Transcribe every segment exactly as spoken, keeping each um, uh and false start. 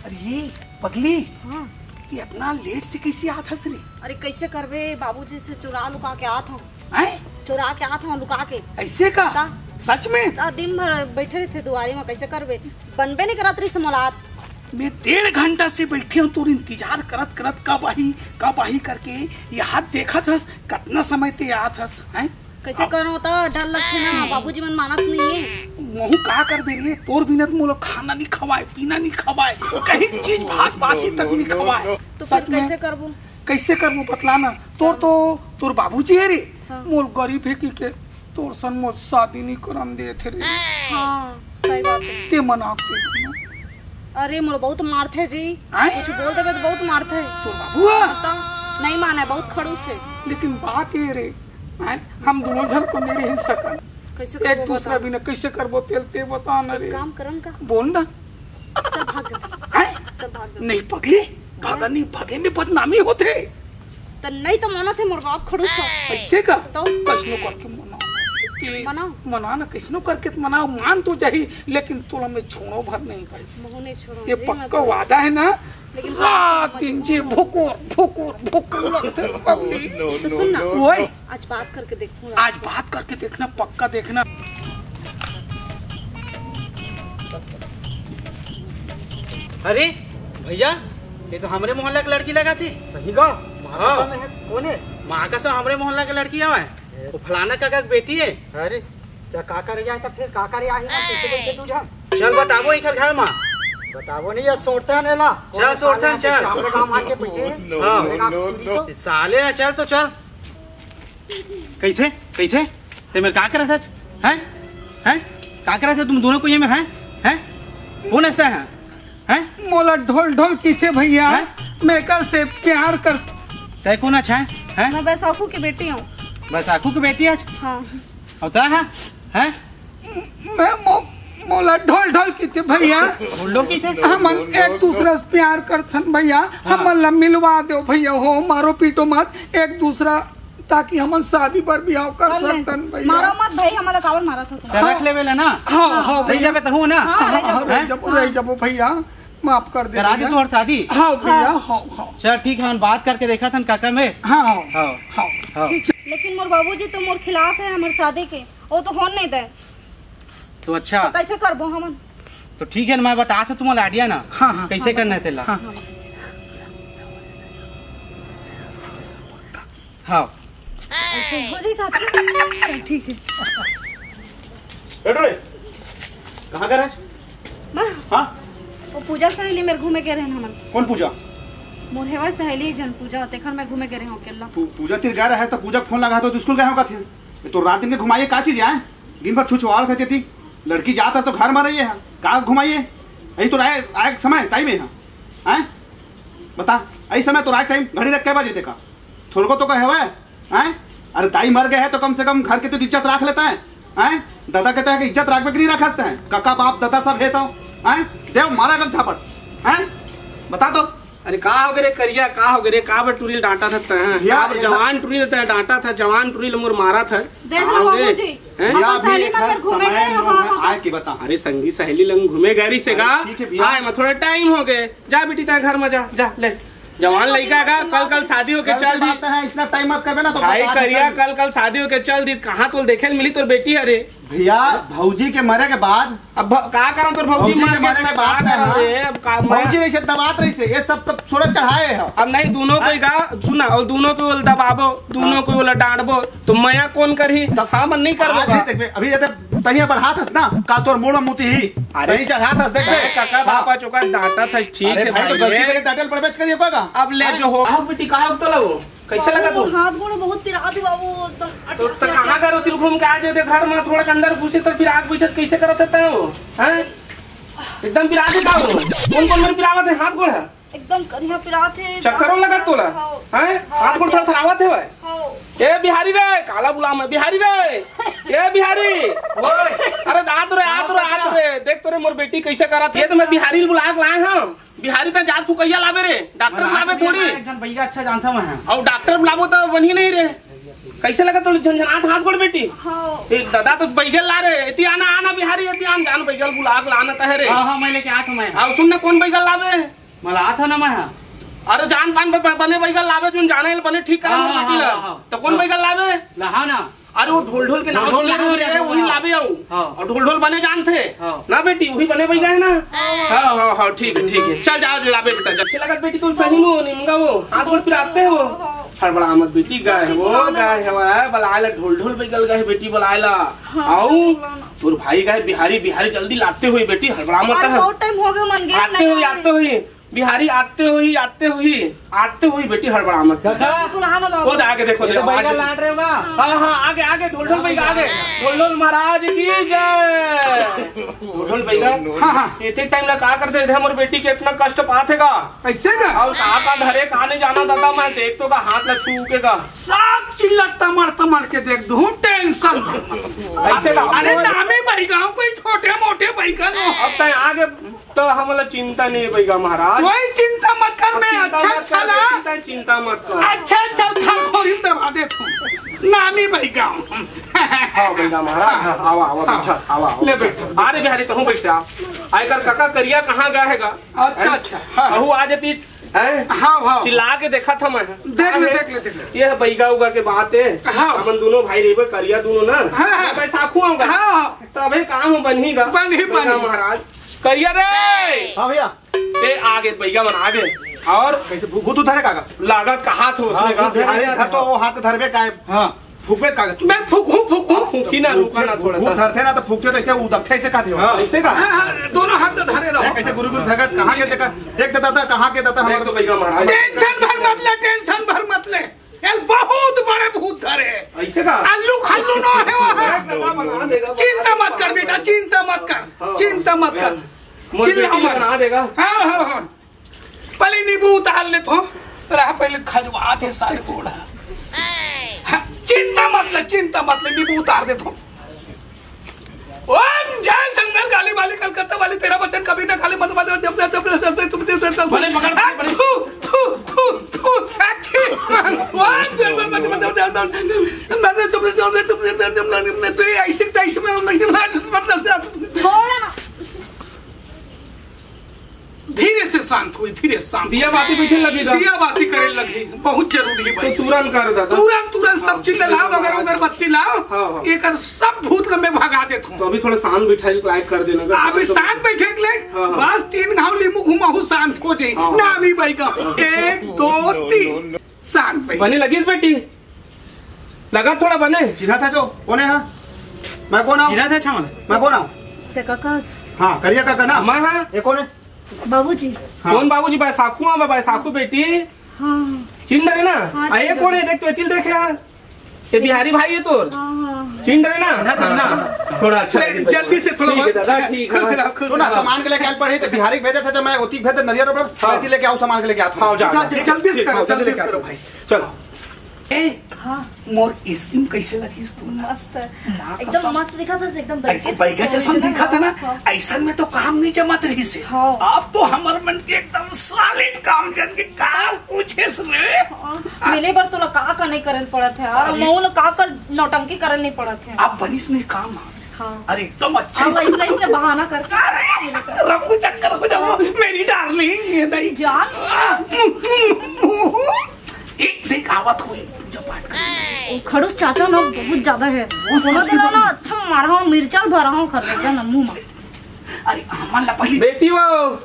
अरे पगली, हाँ। ये इतना लेट से कैसे आत हस रे? अरे कैसे करबे, बाबूजी से चुरा लुका के आत हूँ। हैं? चुरा के आत हूँ लुका के। ऐसे का? का? सच में? का दिन भर बैठे रहिथे दुआरी में, कैसे करबे? बनबे नहीं करत रहिस मोला आत। मैं डेढ़ घंटा से बैठे हूँ, तोर इंतजार करत करत, कब आही, कब आही करके। ये हाथ देखत हस, कतना समय ते आत हस, हैं? कैसे करो त डर लगथे ना, बाबूजी मन मानत नहीं है। महू का करबे रे, तोर बिना त मोला खाना नहीं खवाए, पीना नहीं खवाए, कहीं चीज भात बासी तक नहीं खवाए। तो फिर सच में। कैसे करबो? कैसे करबो बतला ना। तोर तो, तोर बाबूजी है रे, हाँ। मोर गरीब है कि के, तोर सन मोर शादी नहीं करन देथे रे। हाँ, सही बात है। ते मना के। अरे मोर बहुत मारथे जी। आय? कुछ बोल देबे तो बहुत मारथे। तोर बाबू है? तो नहीं माने, बहुत खड़ूस है। लेकिन बात ये रे, आय, हम दोनों झन तो नहीं रह सकन। कैसे एक करबो दूसरा बता? बिना कैसे करबो तेल ते बता ना रे। काम करन का? बोल ना। चल भाग जा। आय? चल भाग जा। नहीं पगली, भागा नहीं, भागे में बदनामी होथे। त नहीं तो मना थे मोर बाप खड़ूस है। ऐसे का? तो? कैसनो करके मना। Please, मना। मना ना, कैसनो करके त मना, मान तो जाही, लेकिन तोला मैं छोड़ो भर नहीं पाई। महू नहीं छोड़ो, ये जी, मैं पक्का तो वादा है ना? लेकिन रात दिन जी भुकुर, भुकुर, भुकुर लगथे पगली। तो सुन ना, ओए। आज बात करके देखूंगा। आज बात करके देखना, पक्का देखना। अरे भैया, ये तो हमरे मोहल्ला के लड़की लगा थी। सही का? हाँ। महाकसा में है, कौन है? महाकसा हमरे मोहल्ला के लड़की है, वो फलाना काका के बेटी है। अरे, क्या काका रे जाए तो फिर काका रे आही ना, कैसे बोलते तू जा? चल बताबो इकर घर मा। बताबो नहीं, ये सोरथन एला। चल, सोरथन, चल। हमरे गांव आके बैठे हैं। हाँ। हमरे गांव की पुलिस हो। साले ना, चल तो चल। कैसे? कैसे? ते मेरे का करत हच? हैं? हैं? का करत हच तुम दोनों को ये में, हैं? हैं? कौन ऐसा है? हैं? मोला ढोल ढोल किथे भैया, हैं? मैं एकर से प्यार कर। तय कौन अच्छा है? हैं? मैं बैसाखू की बेटी हूँ। बैसाखू की बेटी आज? हाँ। और तय है? हैं? मैं मो-, मोला ढोल ढोल किथे भैया। ढोल ढोल किथे? हमन एक दूसरा से प्यार करथन भैया, हाँ। हमन ला मिलवा दो भैया हो, मारो पीटो मत, एक दूसरा, ताकि हमन शादी बर बिहाव कर कर ले। सकथन भैया। मारो मत भाई, हमला काबर मारत हो तुम? ते रख लेबे ला ना? हाँ, हाँ ले भैया। जाबे तहूँ ना? हाँ, हाँ, हाँ, रह हैं? जाबो, रह जाबो भैया, माफ कर दे करा दे भैया। तोहर शादी? हाँ भैया, हाँ। हाँ, हाँ। चल ठीक है, हम बात करके देखत हन काका में। हाँ, हाँ। हाँ। हाँ। हाँ। लेकिन मोर बाबूजी तो मोर खिलाफ है हमर शादी के, वो तो होन नहीं दे। तो अच्छा। तो कैसे करबो हमन? तो ठीक है ना, मैं बता तो तुम्हारा आइडिया ना, हाँ, हाँ, कैसे हाँ, करना है तेला। हाँ। हाँ। ऐसे हो जाएगा। ठीक है। बैठो रे। कहाँ गए आज? मैं? हाँ? वो पूजा सहेली मेर घूमे गए रहन हमन। कौन पूजा? मोर हेवय सहेली एक झन पूजा, तेखर मैं घूमे गए रहूं अकेला। पू-, पूजा तीर गए रहे तो पूजा के फोन लगा तो स्कूल गए हो का थे? ये तो रात दिन के घुमाइए का चीज है? दिन भर छुछुआर खाते थी, लड़की जात है तो घर में रहिए है, का घुमाइए? यही तो राय, आए समय टाइम है, हैं? बता, यही समय तो राय टाइम घड़ी रख के बजे देखा, थोड़को तो कहे हुए, हैं? अरे दाई मर गए है तो कम से कम घर के तो इज्जत रख लेता है, हैं? दादा कहता है कि इज्जत रखबे कि नहीं रख सकते हैं? काका बाप दादा सब है तो, हैं? देव मारा एकदम झापड़, हैं? बता तो। अरे का हो गे रे करिया, का हो गे रे, का बर टुरी ल डांटा था तैं? भैया, का बर एकदम जवान टुरी ल तैं डांटा था, जवान टुरी ल मोर मारा था। देख लो बाबूजी, हैं? भैया, अपन अभी सहेली एक मन कर घूमे समय गए हो, हाँ, हाँ। आए के बता। अरे संगी सहेली लंग घूमे गए रही से अरे का? ठीक है भैया। आए मैं थोड़ा टाइम हो गए, जा बेटी तैं घर में जा, जा ले। जवान लड़का का कल कल शादी होके चल दी। बात है, इतना टाइम मत करबे ना तो भाई बता करिया देता हूँ। कल कल शादी होके चल दी, कहाँ तो देखे ल मिली तोर बेटी? अरे भैया, भौजी के मरे के बाद अब भ-, का करम तोर भौजी भौजी मर के के मरे के का बाद करम ना, रे? अब का मैं भौजी नहीं से दबात रही से, ये सब तो सूरज चढ़ाए है। अब नहीं, दोनों को ही हाँ? का, सुन ना, और दोनों को दबाबो, दोनों हाँ। को डांटबो, तो मया कौन करही? तब हम नहीं करबो आज का। नहीं देखबे, अभी ये तो तहिया बढ़ात हस ना, का तोर मुड़ में मुती ही, अरे तही चढ़ात हस, देख अरे बे। काका, हाँ। बापा चोका डांटा था, ठीक अरे है भाई, तो भाई, गलती ये करके डांटे ल पड़बे करिए का? अब ले हाँ? जो हो। आओ बेटी, का हो तो लो। कैसे लगा तू? मोर हाथ गोड़ बहुत पिरात हे बाबू, एकदम तो, अटक तो से कहाँ अटक। करो तिल घूम के आ जाते घर में, थोड़ा के अंदर घुसे तो फिर आग बुझत कैसे करत है तू? हैं? एकदम पिरात हे का हो? कौन कौन मेरे पिरावत है? हाथ गोड़ है? एकदम करिया पिरात हे। चक्करों लगत तोला? हाँ। हैं? हाँ। हाथ गोड़ थरथरावत है भाई? हाँ। ए बिहारी रे, काला बुला मैं, बिहारी रे। ए बिहारी। ओए। अरे आ तो रे, आ तो रे, आ तो रे। देख तो रे मोर बेटी कैसे करत हे, ये तो मैं बिहारी बुला के लाए हूँ। बिहारी त जात फुकैया लाबे रे, डॉक्टर मैं बुलाबे आज थोड़ी। मैं एक जन भैया अच्छा जानता मैं। अउ डॉक्टर बुलाबो त बनही नहीं रे। कइसे लगत हे झनझनात हाथ गोड़ बेटी? हाँ। ए दादा, तो बैगल ला रे, एती आना, आना बिहारी, एती आन, जान बैगल बुला के लाना तहे रे। हाँ, हाँ, मैं लेके आत हूँ मैं। अउ सुन ना, कोन बैगल लाबे? मला आत हूँ ना मैं, हाँ। अरे जान पान ब-, ब-, बने बैगल लाबे, जोन जाने बने ठीक करा हाँ, मोर हाँ, बेटी ला। हाँ, हाँ। तो कोन हाँ। बैगल लाबे? ला, हाँ ना। अरे वो ढोल ढोल के नाम ढोल सुने ढोल रहे, ढोल वही ढोल। लाबे आऊ। हाँ। अउ ढोल ढोल बने जानथे। हाँ। ना बेटी, वही बने बैगल हे ना? हाँ, हाँ, हाँ, ठीक हे, ठीक हे। चल जाओ, लाबे बेटा, जा। कइसे लगत बेटी तुम सही में हो, निमगा हो, हाथ गोड़ पिराते हो। हड़बड़ा मत बेटी, गाय हो, गाय हवा, बलाय ला, ढोल ढोल बैगल गाय बेटी, बलाय ला। हाँ, अउ बलाय ला। तोर भाई गाय बिहारी, बिहारी जल्दी लाते होही बेटी, हड़बड़ा मत अरे, है। बहुत टाइम हो गया मन गया आते नहीं होही, आए। आते होही। बिहारी आते होही, आते होही, आते होही बेटी, हड़बड़ा मत। काका, बुलावा ना बाबू। वो दे आगे देखो, ये तो देखो, बैगल आगे। लाट रहे बा। हाँ, हाँ, आगे, आगे, ढोल ढोल बैगल आगे। ढोल ढोल महाराज की जय। ढोल ढोल बैगल। हाँ, हाँ। एते टाइम ला का करथे, हमर बेटी के इतना कष्ट पाथे का? अइसे का? अउ का का धरे का नहीं जाना दादा, मैं देख तो का हाथ ला छू के का। सब चिल्ला तमड़ तमड़ के देख दूँ, टेंशन। अइसे का? अरे नामी बैगल, कोई छोटे मोटे बैगल नो। अब तय आगे तो हमला चिंता नहीं हे बैगल महाराज। कोई चिंता मत कर, अब मैं चिंता अच्छा मत कर, चला। चिंता, चिंता मत कर। अच्छा चल, थार खोरी में दबा देत हूँ। नामी बैगल। हाँ बैगल महाराज, हाँ, आवा, आवा, हाँ। बैठा, आवा, आवा। ले बैठ। अरे बिहारी, तहूँ बैठ जा। आय कर काका करिया कहाँ गए हे गा? अच्छा, हैं? अच्छा, हाँ। अहू आ जाती, हैं? हाँ, हाँ। चिल्ला के देखा था मैं। देख ले, हैं? देख ले, देख ले। ये बैगल उगा के बात हे। हाँ। हमन दोनों भाई रहिबे, करिया दोनों ना। हाँ, हाँ। मैं बैसाखू आऊँगा। हाँ, हाँ। तभे काम बनही गा। बनही, बैगल बनही। महाराज। करिया रे। हाँ भैया। ए, आगे, बैगल मन आगे। अउ कइसे भू-, भूत उधरे काका? लागत कहा थो उसने हाँ, कहा? भूत धरे, घर तो वो हाथ धरबे काय? हाँ। फूकबे काका तू? मैं फूकूं, फूकूं। फूकी ना, रुका ना थोड़ा सा। भूत धरथे ना तो फूकथे तो अइसे उदकथे, अइसे कहा थो। हाँ। अइसे का? हाँ, हाँ, दोनों हाथ में धरे रहो। ए, कइसे गुरु गुरु धगत, कहाँ के देखा? देख तो दादा, कहाँ के दादा हमारे तो बैगल महाराज। टेंशन भर मत ले, टेंशन भर मत ले। एल बहुत बड़े भूत धरे। अइसे का? अल्लू खल्लू नो हे वहाँ। बैग लगा बना देगा। चिंता मत कर बेटा, चिंता मत कर, हाँ। चिंता मत कर। मोर चिल्ला बेटी मत। बना देगा। हाँ, हाँ, हाँ। पहले नींबू उतार लेत हो। रहा पहले खजवात हे सारे गोड़ा। हाँ, चिंता मत ले, चिंता मत ले, नींबू उतार देत हो। ओम जय शंकर काली वाली कलकत्ता वाली तेरा वचन कभी ना खाली मत मत जब जब जब जब जब तुम जब जब भले पकड़, भले, भले। थू थू थू थू अच्छी। ओम जय शंकर मत मत जब जब जब मैं जब जब जब जब जब मैं तेरे ऐसे तैसे में मैं मत जब जब। छोड़ ना। धीरे से शांत होई, धीरे से शांत दिया होई। बाती बैठे लगी गा। दिया बाती करे लगी, बहुत जरूरी हे तो भाई। तुरंत कर दादा। तुरंत, तुरंत सब हाँ, चीज लाओ, हाँ, अगर हाँ। अगरबत्ती लाओ, हाँ, हाँ। एकर सब भूत ल मैं भगा देत हूँ। तो अभी थोड़ा शांत बैठा के लायक कर देना, अगर अभी शांत शांत बैठे के ले, हाँ, हाँ। बस तीन घाव लींबू घुमाहू शांत हो जाई। हाँ, हाँ। नामी बैगल, एक, दो, तीन, शांत बैठ। बने लगिस बेटी। लगा थोड़ा बने। चिन्हा था जो, कोन हे हा? मैं कोन आऊँ? चिन्हा था छावल। मैं कोन आऊँ? ते काकास। हाँ, करिया काका ना? मैं हाँ। ये कोन हे? बाबूजी। हाँ। कोन बाबूजी? बैसाखू हाँ, मैं बैसाखू बेटी। हाँ। चिन्ह डरे ना? हाँ, आ, ये चिन्ह कोन हे? डरे। देख तो, ये तिल देख यार। ये बिहारी भाई हे तोर। हाँ, हाँ। चिन्ह डरे ना? ना, ना। थोड़ा अच्छा ले, लगे। जल्दी से थोड़ा ठीक हे बहुत। दादा, ठीक हे। खुश रहो, खुश सुना, रहो। सामान के लिए कल पढ़े थे, बिहारी भेजे थे, जब मैं ओती भेजे नरियर पर, हाँ। मैं तिल लेके आऊँ, सामान के लिए क्या था? हाँ, जा, जा, जा, जल्दी से ठीक, करो, हाँ, जल्दी जल्दी से करो। करो भाई। चलो। ए, हाँ। मोर स्कीम कइसे लगिस तोला? मस्त। माँ एकदम कसम। मस्त दिखत हे, एकदम अइसे बैगल जइसन दिखत हे ना, हाँ। अइसन में तो काम नहीं जमत रहिस हे। हाँ। अब तो हमर मन के एकदम सॉलिड काम जन के काम पूछेस रे। हाँ, मिले बर तोला का का नहीं करे ल पड़त हे, अरे। महू ल का का नौटंकी करे ल नहीं पड़त हे। अब बनिस नहीं काम। हाँ। अरे एकदम अच्छा अब इसने, इसने बहाना करके अरे, रफू चक्कर हो जाओ, मेरी डार्लिंग, ये दई। जान। एक देख आवत हुई पूजा पाठ कर। ओ, खड़ूस चाचा ना बहुत ज्यादा हे। वो कोनो सबसे दिन ना बड़ी अच्छा मारा हूँ, मिर्चा भरा हूँ खड़ूस ना मुंह में। अरे, हमन ला पहली बेटी वो।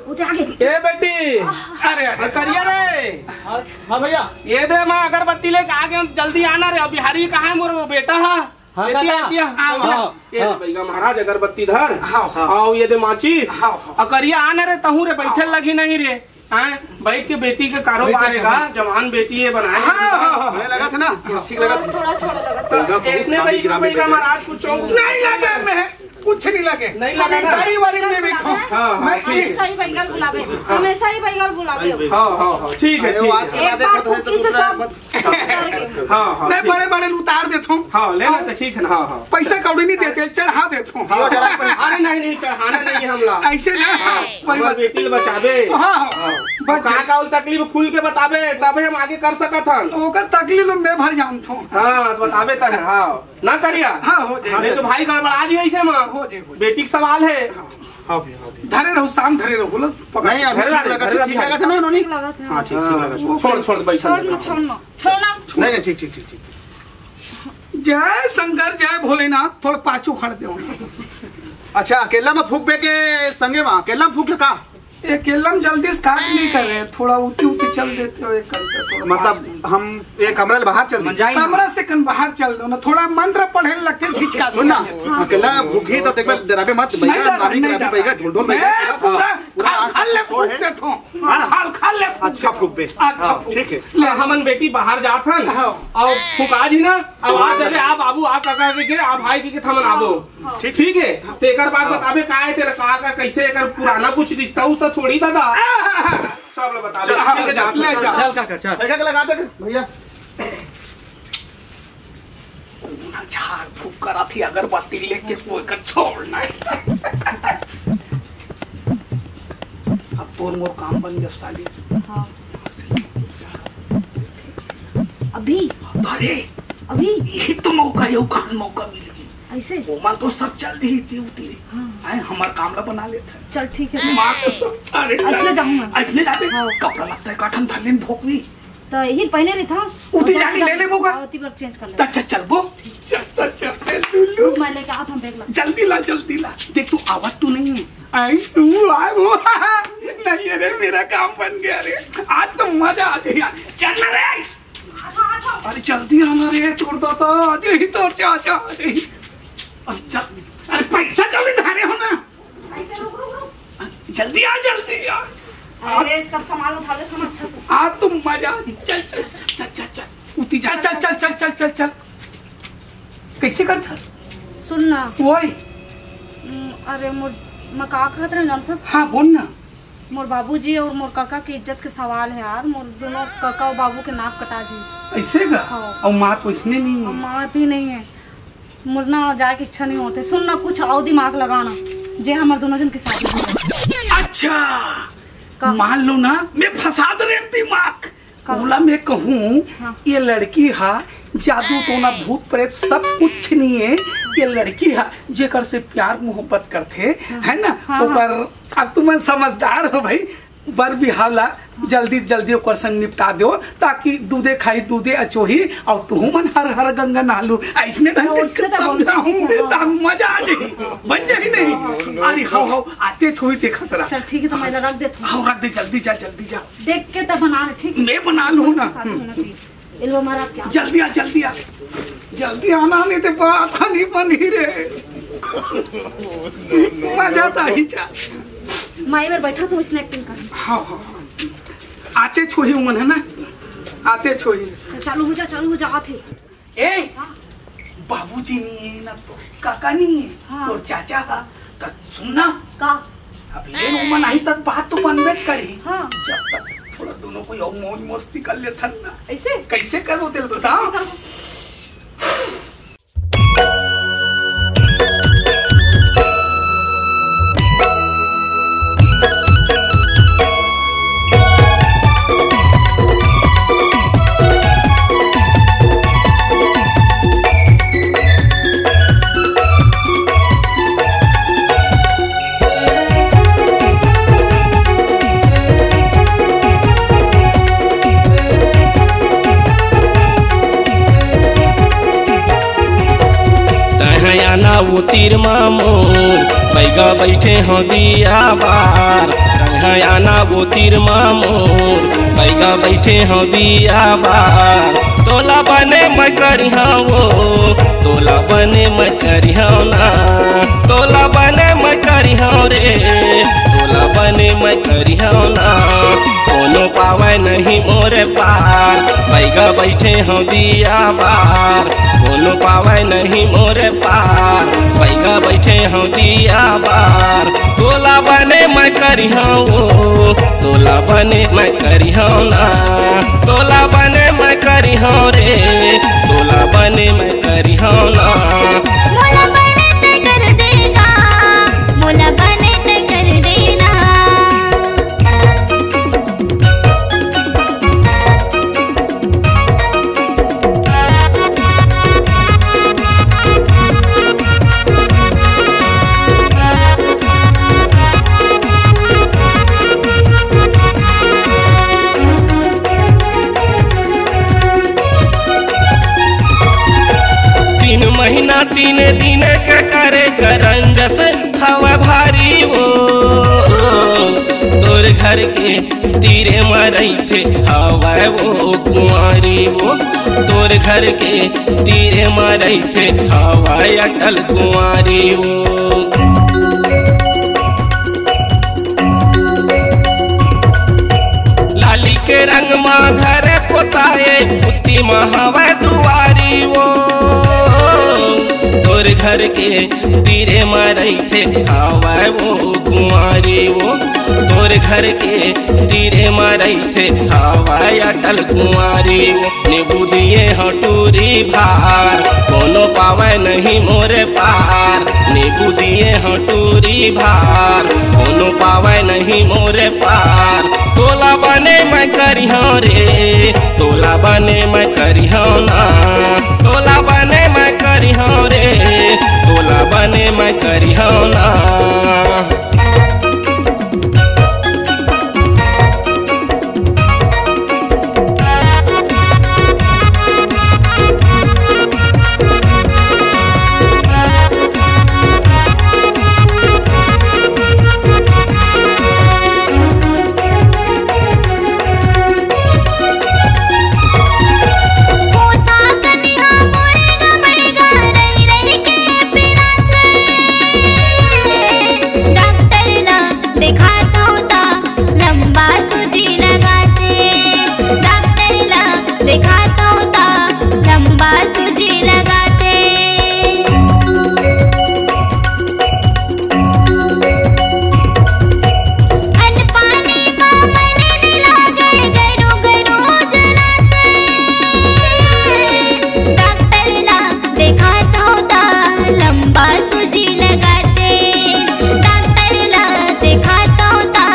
वो तो आगे। ए बेटी। अरे, अरे। अरे, करिया रे। हाँ, हाँ भैया। ये दे, मैं अगरबत्ती लेके आ गया, जल्दी आना रे। अब बिहारी कहाँ हे मोर बेटा? हाँ, हाँ, एती, काका। एती, हाँ, हाँ, हाँ। ये हाँ। बैगल महाराज अगरबत्ती धर। हाँ, हाँ। अउ ये दे माचिस। हाँ, हाँ। अउ करिया आना रे, तहूँ रे, बैठे हाँ। लगी नहीं रे। हाँ, बैठ के बेटी के कारोबार बैठ के हे गा, हाँ। जवान बेटी हे बनाए हाँ, हाँ, हाँ। बने लगा था ना? थोड़ा ठीक लगा था। थोड़ा, थोड़ा लगा था। बैगल बहुत इसने नामी बैगल, ग्रामीण बैगल बैगल। महाराज कुछ नहीं लगा मैं, कुछ नहीं लगे। नहीं लगा ना? सारी बारी में बैठो। हाँ, हाँ, मैं ठीक है। हमेशा ही बैगल बुलावे, हमेशा ही बैगल बुलावे। हाँ, हाँ, हाँ, ठीक है, अरे, वो ठीक आज है। के बाद एक बार देखो तो फुकी से दूसरा सब मत हाँ, हाँ, नहीं, ठीक। बड़े बड़े उतार देथों। हाँ, ले ला, तो ठीक है ना, हाँ, हाँ। पैसा कौड़ी नहीं देते, चढ़ा देथों। हाँ, अरे नहीं, नहीं, चढ़ाना नहीं है हमला। ऐसे ना, हाँ, वही हमार बात। बेटी ल बचाबे। हाँ, हाँ। हाँ। बच और कहाँ जाए। का तकलीफ खुल के बताबे, तबे हम आगे कर सकत हन। ओकर तकलीफ में मैं भर जानथों। हाँ, तो बताबे तब, हाँ। ना करिया। हाँ, हो जाए। हाँ, नहीं तो भाई गड़बड़ा जी ऐसे में। हो जाए, हो जाए। बेटी का सवाल है। हाँ। हाँ भैया, हाँ भैया। धरे रहो, शांत धरे रहो, बोलो, पकड़। नहीं, अभी धरे ठीक रहो, लगा धरे था, रहो, ठीक लगा था ना, नोनी? ठीक लगा था। हाँ, ठीक, ठीक हाँ, लगा था। वो छोड़, छोड़, पैसा छोड़ दे। ना, छोड़ ना, छोड़ ना। नहीं, नहीं, ठीक, ठीक, ठीक, ठीक। जय शंकर, जय भोलेनाथ, थोड़ा पाछू खड़ दे। अच्छा, अकेला में फूकबे के संगे में, अकेला में फूक का? अकेला में जल्दी start नहीं करे, थोड़ा उती उती चल देते हो, एक करते, थोड़ा मतलब, fast। हम एक कमरा ले बाहर चल दी। कमरा से कन बाहर चल दो ना, थोड़ा मंत्र पढ़े लगते, झिझका सुन ना, से। हाँ। अकेला भूखी तो देख, डराबे मत, नहीं बैगा, डर, नानी नहीं डराबे, डर। बैगा, ढोल ढोल बैगा, मैं पूरा, पूरा खाल, आज खाल ले शोर फूक है। देता हूँ। हाँ। खाल, खाल ले फूक अच्छा देता हूँ। फूक बे। अच्छा हाँ, फूक। ठीक है। ले। हमन बेटी बाहर जात हन, हाँ। और फुका जी ना, अब आ देबे, आ बाबू, आ काका के, आ भाई के, के थमन आबो। हाँ। ठीक। ठीक है, तो एकर बाद हाँ। बताबे का है तेरा, का, का, कैसे एकर पुराना कुछ रिश्ता उश्ता थोड़ी था, था। हाँ, हाँ, हाँ। सब लोग बताबे। चल, ठीक है, चल, जा, चल, ले चल, जा। चल, काका, चल। भैया के लगा दे, भैया। झाड़ फूक करा थी, अगरबत्ती लेके वो एकर छोड़ना है। अब तोर मोर काम बन गया साली। हाँ। अभी? अरे, अभी? यही तो मौका है, खान मौका मिल गई। ऐसे? ओमन तो सब चल दी थी उती। हाँ। आए, हमार काम ला बना लेते हैं। चल, ठीक है। मार तो सब, अरे, ऐसने जाऊँ मैं। ऐसने जाबे? हाँ। कपड़ा लगता है, काठन धर लेन भोकवी। तो यही पहने रही था। उती और जाके जाके ले ले मोगा। हाँ, उती पर change कर ले। चल, चल, चल, वो। चल, चल, चल, ए, लुल्लू। रुक, मैं लेके आता हूँ, बैग ला। जल्दी ला, जल्दी ला। देख, तू आवाज तू नहीं है। आई, तू आ, वो। नहीं, अरे, मेरा काम बन गया रे। आज तो मजा आ गया। चल ना रे। अरे, जल्दी आना रे, छोड़ दादा। आज ही तो चाचा, आज ही। अरे, चल। अरे, पैसा कभी धारे हो ना। ऐसे रुक, रुक, रुक। जल्दी आ, जल्दी आ। अरे, सब सामान उठा ले, हम अच्छा से। आज तो मजा आ गई। चल, चल, चल। उती जा, चल, चल, चल, चल, चल, चल। कैसे करत हस? सुन ना। ओए। हम्म, अरे, मोर, मैं का कहत रहे, जानथस? हाँ, बोल ना। मोर बाबूजी और मोर काका के इज्जत के सवाल है यार। मोर दोनों काका और बाबू के नाक कटा जी। ऐसे का? हाँ। और माँ तो इसने नहीं है। और माँ भी नहीं है। मोर ना जाए के इच्छा नहीं होते। सुन ना, कुछ और दिमाग लगाना, जे हमर दोनों जन के शादी हो जाए। अच्छा, का? मान लो ना, मैं फंसा दे रहे हैं दिमाग। का? ओला मैं कहूँ, हाँ। ये लड़की हा जादू टोना भूत प्रेत सब कुछ नहीं है। ये लड़की हा जेकर से प्यार मोहब्बत करथे, हाँ। है ना? हाँ, हाँ। ओकर, अब तुम समझदार हो भाई, बर बिहाव ला जल्दी जल्दी ओकर संग निपटा दो, ताकि दूधे खाई दूधे अचोही, और तुहू मन हर हर गंगा नहालू। ऐसने ढंग हाँ, से उसने तो समझाऊं, बोल दिया, हाँ। ताकि मजा आ जाए, बन जाए नहीं। हाँ, हाँ, ठीक है। अरे हाँ, हाँ, आते छुई देखत रहा। चल ठीक है, तो मैं इधर रख देता हूँ। हाँ, रख दे, जल्दी जा, जल्दी जा। देख के तब बना ले, ठीक है? मैं बना लूँ ना। साथ होना चाहिए। एल्बम आ रहा क्या? जल्दी आ, जल्दी आ, जल्दी आना, नहीं तो बात नहीं बनी रे। मजा तो ही जा। माई मेर बैठा तो इसने एक्टिंग कर। हाँ, हाँ, हाँ। आते छोही उमन है ना, आते छोही। अच्छा, चालू हो जा, चालू हो जा, आते। ए, हाँ। बाबूजी नहीं है ना, तो काका नहीं है, हाँ। तो चाचा का, तो सुन ना। का? अब ले उमन आई तक बात तो बनबेच करी। हाँ। जब तक थोड़ा दोनों कोई और मौज मस्ती कर लेथन ना। ऐसे? कैसे करबो तेल बताओ? कैसे करबो? तैं आना वो तीर मा मोर, बैगा बैठे हो दिया बार। तैं आना वो तीर मा मोर, बैगा बैठे हो दिया बार। तोला बने मैं करिहा वो, तोला बने मैं करिहा ना, तोला बने मैं करिहा रे, तोला बने मैं करिहा ना। कोनो पावे नहीं मोरे पार, बैगा बैठे हो दिया बार। कोनो पावे नहीं मोरे पार, बैगा बैठे हो दिया बार। तोला बने मैं करिहा वो, तोला बने मैं करिहा ना, तोला बने मैं करिहौं रे, तोला बने मैं करिहौं ना। मोला बने तैं कर देना, मोला बने तैं कर देना। तीन महीना तीन दिन के करे करंजस हवा भारी वो, तोर घर के तीरे म रहिथे हवा वो कुंवारी वो, तोर घर के तीरे म रहिथे हवा अटल कुंवारी वो। लाली के रंग मा घर पोताए, पुट्टी मा हवय दुआरी वो। तोर घर के तीरे मा रहिथे हवय वो कुंवारी वो। तोर घर के तीरे मा रहिथे हवय अटल कुंवारी वो। नींबू दिए हौं टूरी भार, कोनो पावय नहीं मोरे पार। नींबू दिए हौं टूरी भार, कोनो पावय नहीं मोरे पार। तोला बने मैं करिहौं रे, तोला बने मैं करिहौं ना। तोला बने मैं करिहौं रे, तोला बने मैं करिहौं ना। पोता कनिहा मोरे गमैगा रहि रहि के पिराथे। डॉक्टर ला देखाथौं ता लंबा सूजी लगाथे। डॉक्टर ला देखाथौं ता लंबा सूजी लगाथे। अन्न पानी मा मने नइ लागे, गरू गरू जनाथे। डॉक्टर ला देखाथौं ता लंबा सूजी लगाथे। डॉक्टर ला देखाथौं ता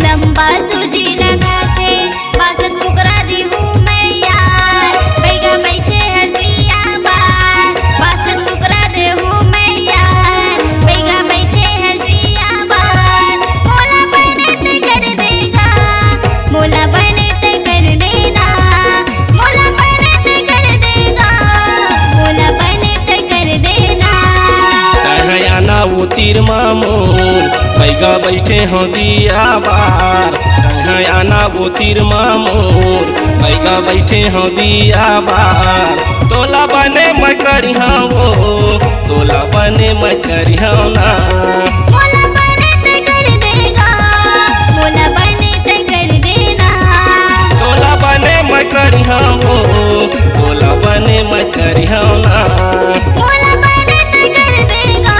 लंबा सूजी लगाथे। बांस कुकरा देहूं मैं यार, बैगा बइठे हस दिया बार। बांस कुकरा देहूं मैं यार, बैगा बइठे हस दिया बार। मोला बने तैं कर देना, मोला बने तैं कर देना, मोला बने तैं कर देना, मोला बने तैं कर देना। तैं ह आना वो तीर मा मोर, बैगा बइठे हौं दिया बार। तैं ह आना वो तीर मा मोर, बैगा बइठे हौं दिया बार। तोला बने मैं करिहौं वो, तोला बने मैं करिहौं ना। मोला बने तैं कर देना, मोला बने तैं कर देना। तोला बने मैं करिहौं वो, तोला बने मैं करिहौं ना। मोला बने तैं कर देना,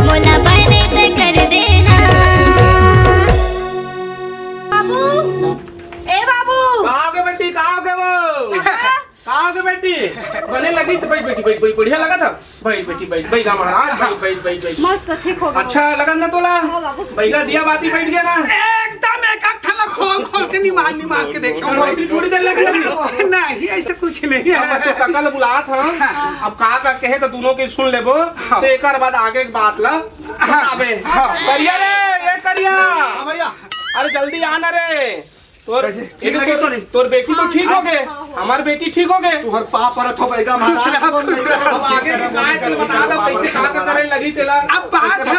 मोला बने तैं कर देना। बाबू, ए बाबू। का हो गे बेटी, का हो गे वो? का हो गे बेटी? बने लगिस, बइठ बेटी, बइठ, बइठ, बढ़िया लगत हे। बइठ बेटी, बइठ, बइठ गा महाराज, बइठ, बइठ, बइठ, बइठ। मस्त, ठीक हो गे। अच्छा लगत ना तोला? हाँ बाबू। बइठ गा, दिया बाती बइठ गे ना? एकदम एक एक ठन ला खोल खोल के निमार निमार के देखे। तो रोटी थोड़ी देर लगे अभी। नहीं, अइसे कुछ नहीं हे। अब तो कका ल बुलात हन। हाँ। अब का का कहे त दूनों के सुन लेबो। हाँ। त एकर बाद आगे के बात ला हाँ। बताबे। हाँ। करिया रे, ए करिया। हाँ भैया। अरे जल्दी आना रे। तोर, कैसे? ठीक लगे तो नहीं? तोर बेटी तो ठीक हो गे, हाँ, हाँ। हमार बेटी ठीक हो गे। तुहर पाँव परत हों बइगा महाराज। खुश रहो, खुश रहो। अब आगे के बात बता दो, कैसे का का करे लगी तेला। अब बात हे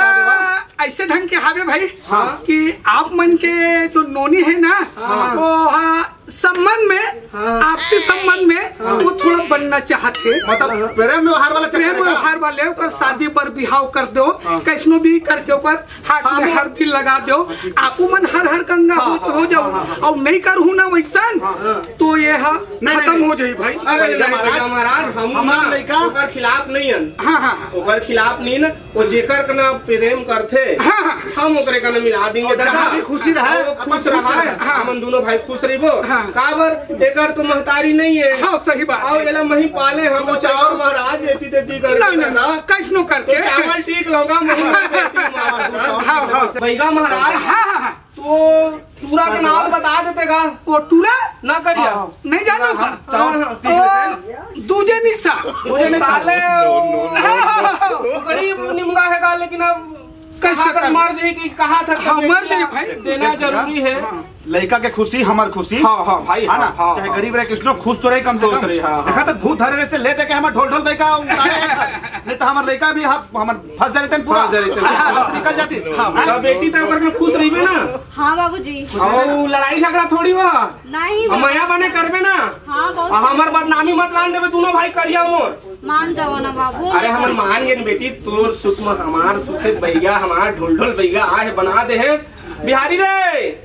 अइसे ढंग के हावे भाई हाँ। कि आप मन के जो नोनी हे ना, हाँ। वो हाँ, संबंध में, हाँ। आपसी संबंध में हाँ। वो थोड़ा करना चाहत हे। मतलब प्रेम व्यवहार वाला चक्कर प्रेम है का? व्यवहार वाले ओकर शादी बर बिहाव कर दो, हाँ। कैसनो भी करके ओकर हाथ हाँ, में हाँ। हरदी लगा दो। आपू मन हर हर गंगा हो, हाँ, हो जाओ। हाँ, हाँ। अउ नहीं करहू ना वैसन, हाँ। तो ये हा नहीं, खत्म नहीं। हो जाई भाई। अरे, नहीं, नहीं, महाराज, महाराज, हम हमार ना लइका ओकर खिलाफ नहीं हन। हाँ, हाँ, हाँ। ओकर खिलाफ नहीं ना, वो जेकर कना प्रेम करथे, हाँ, हाँ। हम ओकरे कना मिला देंगे, और दादा। जहाँ भी खुशी रहे, वो अपन खुश खुश रहा रहे। है, हाँ। हमन दोनों भाई खुश रहिबो। हाँ। काबर, एकर तो महतारी नहीं है। हाँ, सही बात और है। एला मही पाले हम, तो तो चावल महाराज एती तेती कर नहीं, नहीं, दादा। नहीं, कैसनो तो करके। चावल ठीक लौंगा, मही बेटी महाराज। हाँ, हाँ। बैगा महाराज। हाँ, हाँ, हाँ। तो टूरा के नाम बता देते का? वो टूरा? ना करिया। हाँ। नहीं जानो का? हाँ, हाँ, ठीक है। ओ, दूजे निशा। दूजे निशा। साले, हाँ, हाँ, हाँ, हाँ। वो गरीब निमगा है का, लेकिन अब कैसे कहाँ तक कर? मर जाए कि कहाँ तक हाँ, मर जाए भाई। देना जरूरी है। हाँ। लड़का के खुशी, हमार खुशी। हाँ, हाँ, भाई, है ना? हाँ, हाँ, चाहे हाँ। गरीब रहे, किसनो खुश तो रहे कम से खुश कम। रहे, हाँ, हाँ। देखा तो भूत धरे से ले दे के हमार ढोल ढोल बैगा उतारे हैं। नहीं तो हमार लड़का भी हम, हमार फंस जाते हैं पूरा। फंस जाते हैं। फंस निकल जाती। हाँ, हाँ। तो बेटी तो अगर में खुश रहिबे ना। हाँ बाबूजी। और लड़ाई झगड़ा थोड़ी हुआ। नहीं अब बाबू। मया बने करबे ना। हाँ बाबू। और हमार बदनामी मत लान देबे दोनों भाई करिया मोर। मान जाओ ना बाबू। अरे हमर मान गेन बेटी, तोर सुख में हमार सुख है, बैगा हमार ढोल ढोल बैगा आहे बना दे है। बिहारी रे,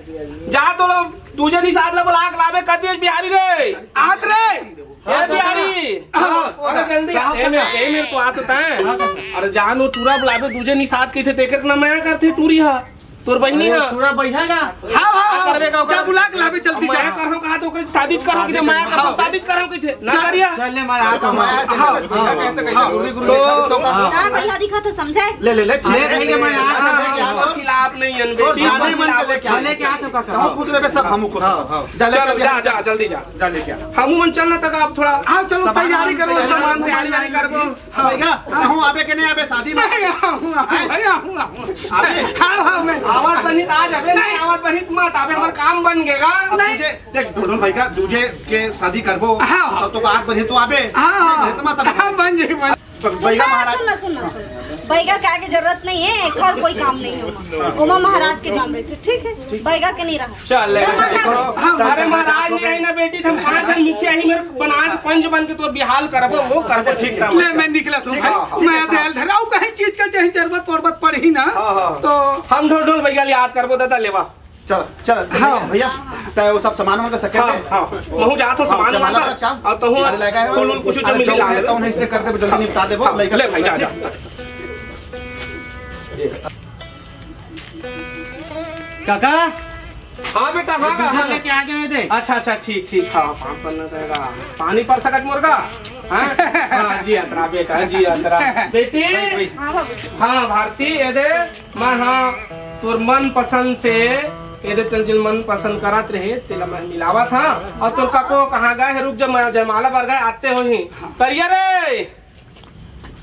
जा तो लो, दूजे निषाद ला बुला के लाबे कर दिए बिहारी रे। आत रे। ए बिहारी। हाँ, हाँ, अरे जल्दी आ। ए मेर, ए मेर तो आ तो तैं। अरे जान वो टूरा बुलाबे दूजे निषाद कहिथे, तेकर ना मया करथे टूरी हा। तोर बहिनी अरे, हा। टूरा बहिया ना। हाँ, हाँ, हाँ। करबे का जा ओकर? बुला के लाबे जल्दी जा। मया करहूँ कहा तो ओकर शादी करहूँ कहिथे, मया करहूँ, हाँ। शादी करहूँ कहिथे। ना जा। करिया। चल ले मारा हाथ तो हमारा। माया देखे हाँ, तो भैया हाँ, कहते कैसे हाँ। टूरी गुरी तो देखा तो का? हाँ। ना भैया दिखा तो समझे। ले, ले, ले, ठीक ले है। भैया, मैं आ हाँ, जाऊँ। हाँ, खिलाफ नहीं है, तो बेटी, जाने मन खिलाफ के लेके नहीं। आने के हाथ का कहाँ? खुद लेबे सब हमू खुद। हाँ, हाँ। जा ले चल, के जा, आ। जा, जल्दी जा। जा लेके आ। हमू मन चलना तक आप थोड़ा हाँ, चलो, सामान तैयारी करो, सामान सामान तैयारी तैयारी करबो। हाँ। भैया, कहूँ आबे के नहीं आबे शादी में? नहीं, आऊँ, आऊँ, हैं? अरे, आऊँ, आऊँ। आबे? हाँ, हाँ, मैं आवाज बनी तो आ जाबे, नहीं, नहीं। आवाज बनी तो मत आबे, हमारा काम बन गेगा। नहीं। तुझे, देख, ढोल भैया, दूजे के शादी करबो, हाँ, हाँ। तब तो बात बनी तो आबे। हाँ, हाँ। नहीं, तो मत आबे। हाँ, बन जाई, बन। तो भैया सुन ना, महाराज सुन ना, सुन ना, सुन। बैगा के आगे जरूरत नहीं है, एक और कोई काम नहीं है ओमा। ओमा महाराज के काम रहते, ठीक है? बैगा के नहीं रहा। चल, ले। तो चल, मतलब करो। हाँ, अरे महाराज नहीं आई ना बेटी, हम पांच जन मुखिया ही मेरे बना के पंच बन के तो बिहाल करबो, वो करबो, ठीक है। ले, मैं निकला तू ठीक है, भाई। हाँ, मैं ठीक है, ध्यान धराऊ, कहीं चीज का चाहे जरूरत वरूरत पड़ी ना, हाँ, हाँ। तो हम ढोल ढोल बैगा याद करबो दादा, लेवा। चल, चल, चल, हाँ। भैया, तय वो सब सामान वामान का सकेट हाँ, है। हाँ। महू जात हो हाँ, सामान जमाला वामान वाला चाप। और तहूँ अरे, लगा है। फूल वूल कुछ जो अरे, मिली जो ला है, दे। तो उन्हें इसलिए कर दे, जल्दी निपटा दे, वो हाँ, लड़का ले सब भाई, जा, सकेट। जा। काका, हाँ बेटा, हाँ, ये दूध हाँ। लेके आ जाओ, ये दे। अच्छा, अच्छा, ठीक, ठीक, हाँ, पाँच पन्ना रहेगा। पानी पर सकत मुर्गा? हाँ? हाँ, जी अतरा बेटा, जी अतरा। बेटी, हाँ, बाबू। हाँ, भारती, ये दे। मैं हाँ तोर मन पसंद से एदे तन जिन मन पसंद करत रहे तेला मैं मिलावत हाँ। और तोर काको कहाँ गए है? रुक जा, मैं जयमाला बर गए, आते हो ही। करिया रे।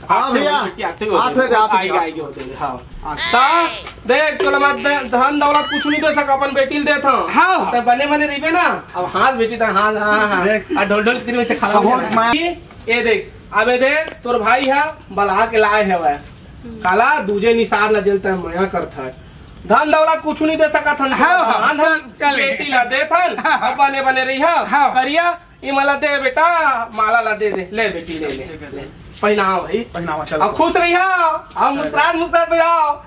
हाँ आते हो भैया, ही, आते हो। आते हो, आते हो। आएगा, आएगा, होते हैं, हाँ। हाँ। ता देख तोला मैं दे- धन दौलत कुछ नहीं दे सका, अपन बेटी ल देत हूँ। हाँ। ते बने बने रहिबे ना। अब हाँ बेटी ता हाँ हाँ हाँ। देख। आ ढोल ढोल कितने में से खड़ा हो बहुत गया। मैं ये देख, अबे देख, तोर भाई है, बला के लाए है वह। काला दूजे निषाद ला जेल तय मया करत है। धन दौलत कुछ नहीं दे सकत हन। हाँ, हाँ, धन चल, चल। बेटी ला देत हन, हाँ, हाँ। अब बने बने रही है। हाँ। करिया, ये मला दे बेटा, माला ला दे दे, ले बेटी ले ले। पहनाओ भाई। पहनावा, चल। अब खुश रही है, हम मुस्कुरात मुस्कुरात रहो।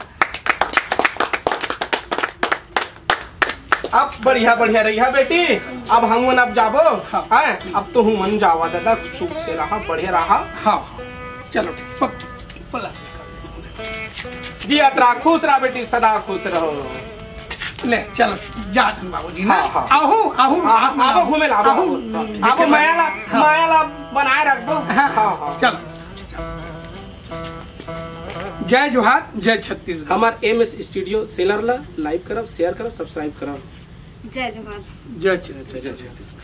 अब बढ़िया बढ़िया रही है बेटी। अब हम मन अब जाबो। हाँ। हैं? अब तो हूँ मन जावा दादा, सुख से रहा, बढ़िया रहा। हाँ, चलो ठीक, पक- पला। जी अतरा खुश रहा बेटी, सदा खुश रहो। ले चलो, जा तुम बाबूजी ना। हाँ, हाँ। आहू, आहू, हाँ, हाँ, आहू, आहू, घूमे ला, आहू, आहू। आहू, आहू, माया ला, हाँ। माया ला बनाए रख दो। हाँ, हाँ, हाँ। चलो। जय जोहार, जय छत्तीसगढ़। हमार एम एस स्टूडियो चैनल ला लाइक करब, शेयर करब, सब्सक्राइब करब। जय जोहार। जय छत्तीसगढ़।